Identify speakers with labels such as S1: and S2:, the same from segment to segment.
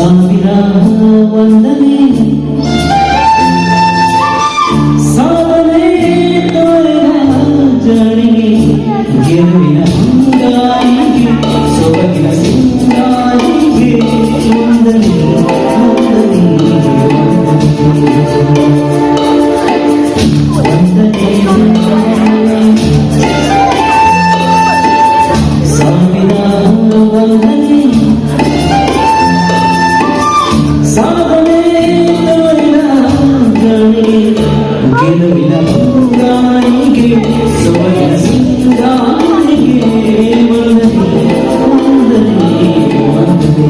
S1: ಸಾವಿರ ವಂದನೆ. ಸಾಧನೆ ತೋರಿದ ಜಾಣಿಗೆ, ಗೆಲುವಿನ ಬಂಗಾರಿಗೆ, ಸೊಬಗಿನ ಸಿಂಗಾರಿಗೆ, ವಂದನೆ, ವಂದನೆ, ವಂದನೆ, ವಂದನೆ. ಸಾವಿರ ವಂದನೆ. ಸಾಧನೆ ತೋರಿದ ಜಾಣಿಗೆ, ಗೆಲುವಿನ ಬಂಗಾರಿಗೆ, ಸೊಬಗಿನ ಸಿಂಗಾರಿಗೆ, ವಂದನೆ, ವಂದನೆ, ವಂದನೆ.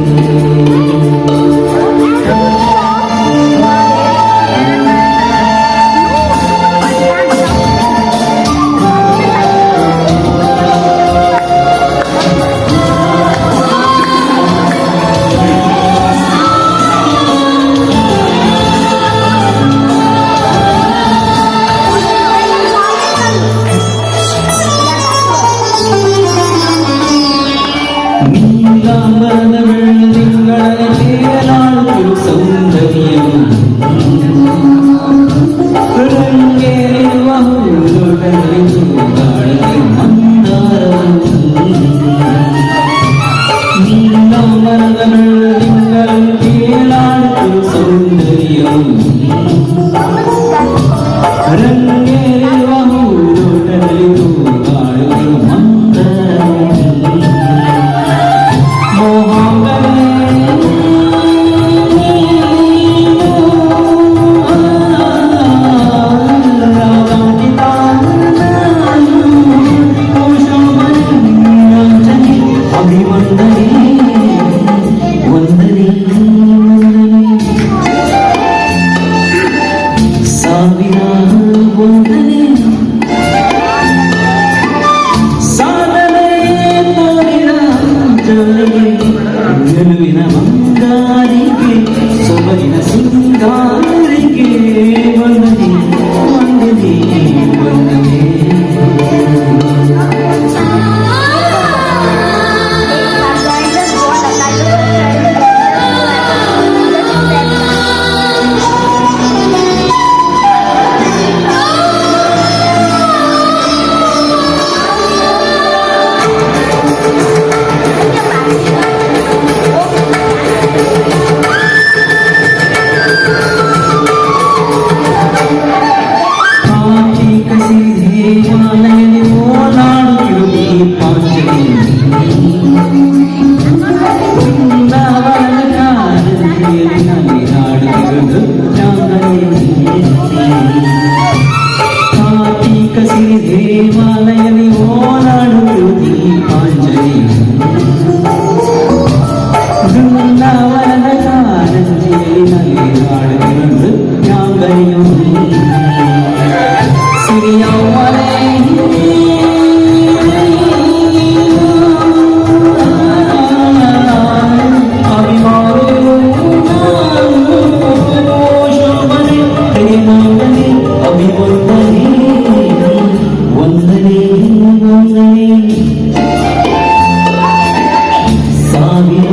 S1: ನೀಲಾಂಬರದ ಬೆಳ್ಳದಿಂಗಳಲ್ಲಿ ತೇಲಾಡುತ್ತಿರು ಸೌಂದರ್ಯವು, ರಂಗೇರಿರುವ ಹೂದೋಟದಲ್ಲಿ ತೂಗಾಡುತ್ತಿರು ಮಂದಾರವು. ನೀಲಾಂಬರದ ಬೆಳ್ಳದಿಂಗಳಲ್ಲಿ ತೇಲಾಡುತ್ತಿರು ಸೌಂದರ್ಯವು, ರಂಗೇರಿರುವ ಹೂದೋಟದಲ್ಲಿ ತೂಗಾಡುತ್ತಿರು ಮಂದಾರವು. ಮೋಹಾಂಗನೆ ನೀನು, ರಾಗಾಂಕಿತ ನಾನು. ಶೋಭನೆ, ಲಾಂಛನೆ, ಅಭಿವಂದನೆ, ವಂದನೆ, ವಂದನೆ. ಸಾವಿರ ವಂದನೆ. ಸಾಧನೆ ತೋರಿದ ಜಾಣಿಗೆ, ಗೆಲುವಿನ ಬಂಗಾರಿಗೆ, ಸೊಬಗಿನ ಸಿಂಗಾರಿಗೆ, ವಂದನೆ, ವಂದನೆ, ವಂದನೆ. ಕಾರ್ತೀಕ ಸಿರಿ ದೇವಾಲಯದಿ ಓಲಾಡುತ್ತಿರು ದೀಪಾಂಜಲಿ, ಬೃಂದಾವನದ ಕಾರಂಜಿಯಲ್ಲಿ ನಲಿದಾಡುತ್ತಿರು ನೃತ್ಯಾಂಗನೆ. ಕಾರ್ತೀಕ ಸಿರಿ ದೇವಾಲಯದಿ ಓಲಾಡುತ್ತಿರು ದೀಪಾಂಜಲಿ, ಬೃಂದಾವನದ ಕಾರಂಜಿಯಲ್ಲಿ ನಲಿದಾಡುತ್ತಿರು ನೃತ್ಯಾಂಗನೆಯು. ಸಿರಿಯೌವನೆ ನೀನು, ಅಭಿಮಾನಿಯು ನಾನು. ಶೋಭನೆ, ಪ್ರೇಮಾಂಗನೆ, ಅಭಿವಂದನೆ, ವಂದನೆ, ವಂದನೆ. ಸಾವಿರ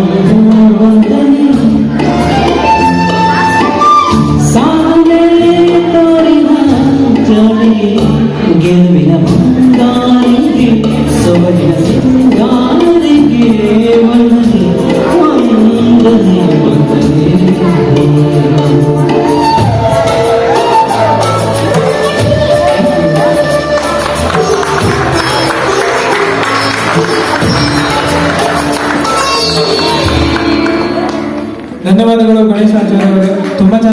S1: ವಂದನೆ. ಸಾಧನೆ ತೋರಿದ ಜಾಣಿಗೆ, ಗೆಲುವಿನ ಬಂಗಾರಿಗೆ, ಸೊಬಗಿನ ಸಿಂಗಾರಿಗೆ, ವಂದನೆ, ವಂದನೆ, ವಂದನೆ.
S2: ಧನ್ಯವಾದಗಳು ಗಣೇಶ ಆಚಾರ್ಯ ಅವರೇ, ತುಂಬಾ ಚೆನ್ನಾಗಿ.